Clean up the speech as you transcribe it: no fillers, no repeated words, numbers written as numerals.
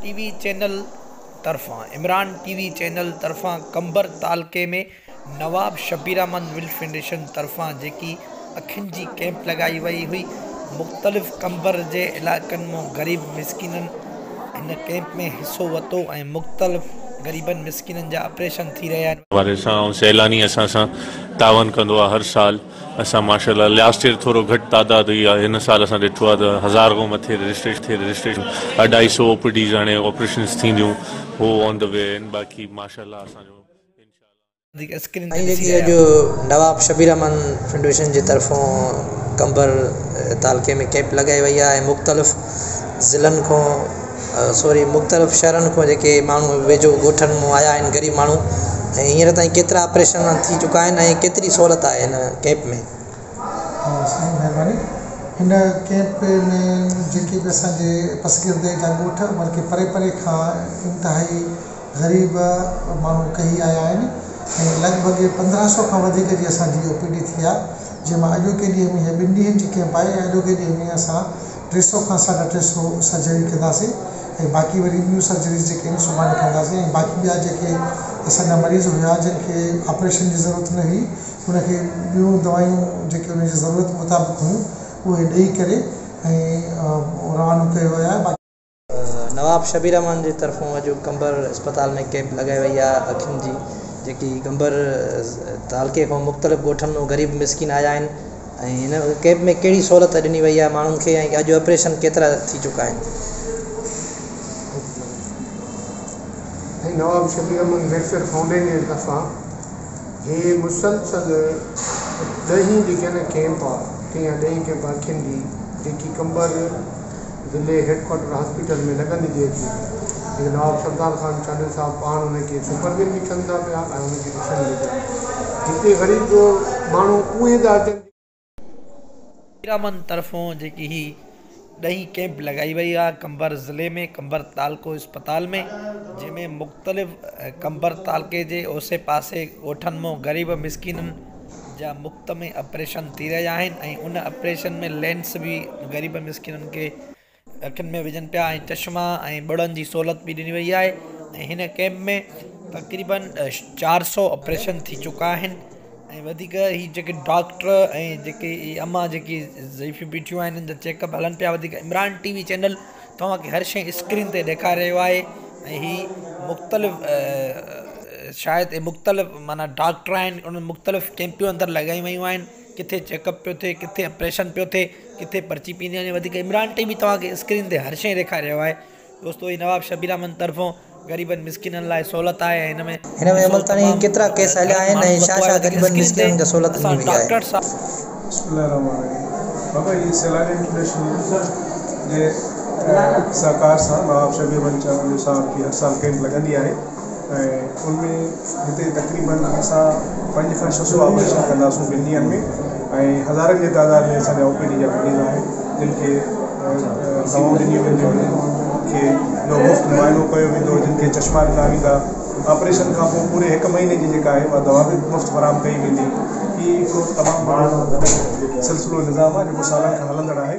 ٽي V channel طرفان عمران ٽي V channel طرفان قمبر تعلقي ۾ نواب شبير احمد ولف فائونڊيشن طرفان جيڪي اکين جي ڪئمپ لڳائي وئي هئي، مختلف قمبر جي علائقن مان غريب مسڪينن هن ڪئمپ ۾ حصو ورتو ۽ مختلف غريبن مسڪينن جا آپريشن ٿي رهيا آهن. حوالي سان ۽ سيلاني اسان سان تعاون ڪندو آهي هر سال اسان ماشاء الله لاسٽ ايئر ٿورو گهٽ تعداد هئي آهي هن سال اسان ڏٺو آهي ته هزار کان مٿي رجسٽريشن ٿي رجسٽريشن اڍائي سو او پي ڊيز هاڻي آپريشنز ٿينديون هو آن the V آهن باقي ماشاء الله اسان جو انشاء الله. وڌيڪ اسڪرين تي سائين ڏسي جيڪي رهيا اڄ نواب شبير احمد فائونڊيشن جي طرفون قمبر تعلقي ۾ ڪئمپ لڳائي وئي آهي ۽ مختلف ضلعن کان سوري مختلف شهرن کان جيڪي ماڻهو ويجهو ڳوٺن مان آيا آهن غريب ماڻهو ۽ هينئر تائين ڪيترا آپريشن ٿي چڪا آهن ۽ ڪيتري سهولت آهي هن ڪئمپ ۾. سائين مهرباني هن ڪئمپ ۾ جيڪي به اسان جي پسگردي جا ڳوٺ بلڪه پري پري کان انتهائي غريب ماڻهو ڪهي آيا آهن ۽ لڳ ڀڳ 15 سو کان وڌيڪ جي اسان جي او پي ڊي ٿي آهي جنهن مان اڄوڪي ڏينهن ۾ هي ٻن ڏينهن جي ڪئمپ آهي ۽ اڄوڪي ڏينهن ۾ اسان 300 کان 350 سرجري ڪنداسين ۽ باقي وري ٻيون سرجريز جيڪي آهن سڀاڻي ڪنداسين ۽ باقي ٻيا جيڪي اسان جا مريض هيا جن کي آپريشن جي ضرورت نه هئي ان کي ٻيون دوايون جيڪي ان جي ضرورت مطابق هيون اهي ڏئي ڪري ۽ روانو ڪيو ويو آهي باقي. نواب شبير احمد جي طرفون اڄ قمبر اسپتال ۾ ڪئمپ لڳائي وئي آهي اکين جي جيڪي قمبر تعلقي کان مختلف ڳوٺن مان غريب مسڪين آيا آهن ۽ هن ڪئمپ ۾ ڪهڙي سهولت ڏني وئي آهي ماڻهن کي ۽ اڄ آپريشن ڪيترا ٿي چڪا آهن. سائين نواب شبير احمد ويلفيئر فائونڊيشن جي طرفان هي مسلسل ڏهين جيڪي آهي نه ڪئمپ آ ٽين يا ڏهين ڪئمپ آ اکين جي جيڪي قمبر ضلعي هيڊ ڪوارٽر هاسپيٽل ۾ لڳندي ٿي اچي جيڪي نواب سردار خان چانڊيو صاحب پاڻ ان کي سپرويزن به ڪن ٿا پيا ۽ ان کي ڏسن به پيا جتي غريب ماڻهو اهي ٿا اچن. هيرامن طرفون جيڪي هي ڏهين ڪئمپ لڳائي وئي آهي قمبر ضلعي ۾ قمبر تعلقو اسپتال ۾ جنهن ۾ مختلف قمبر تعلقي جي اوسي پاسي ڳوٺن مان غريب مسڪينن جا مفت ۾ آپريشن ٿي رهيا آهن ۽ ان آپريشن ۾ لينس به غريب مسڪينن کي اکين ۾ وجهن پيا ۽ چشما ۽ ٻڙن جي سهولت به ڏني وئي آهي ۽ هن ڪئمپ ۾ تقريبن 400 آپريشن ٿي چڪا آهن ۽ وڌيڪ هي جيڪي ڊاڪٽر ۽ جيڪي هي اما جيڪي ضعيفيون بيٺيون آهن انهن جا چيڪ اپ هلن پيا وڌيڪ عمران ٽي وي چينل توهان کي هر شيء اسڪرين تي ڏيکاري رهيو آهي ۽ هي مختلف شايد مختلف معنيٰ ڊاڪٽر آهن انهن مختلف ڪئمپيون اندر لڳايون ويون آهن ڪٿي چيڪ اپ پيو ٿئي ڪٿي آپريشن پيو ٿئي ڪٿي پرچي پيندي وڃي وڌيڪ عمران ٽي وي توهان کي اسڪرين تي هر شيء ڏيکاري رهيو آهي دوستو هي نواب شبير احمد طرفون غريبن مسڪينن لاء سهولت آهي ۽ هن ۾ هن ۾ ڏسو عمل تائين تمام ڪيترا ڪيس هليا گهڻن آهن ماڻهن ۽ ڇا ورتو آهي ڇا وڌيڪ غريبن اسڪرين تي مسڪينن کي سهولت ڏني اسان وئي آهي. ڊاڪٽر صاحب بسم الله الرحمٰن الرحيم بابا هي سيلاني انٽرنيشنل جي سهڪار سان نواب شبير احمد چانڊيو صاحب جي هر سال ڪئمپ لڳندي آهي ۽ ان ۾ هتي تقريبن اسان پنج کان 600 آپريشن ڪنداسون ٻن ڏينهن ۾ ۽ هزارن جي تعداد ۾ اسان جا او پي ڊي جا مريض آهن جن کي دوائون ڏنيون وينديون جن کي جو مفت معائنو ڪيو ويندو جن کي چشما ڏنا ويندا آپريشن کان پوء پوري هڪ مهيني جي جيڪا آهي اها دوا به مفت فراهم ڪئي ويندي. هي هڪڙو تمام وڏو سلسلو نظام آهي جيڪو سالن کان هلندڙ آهي.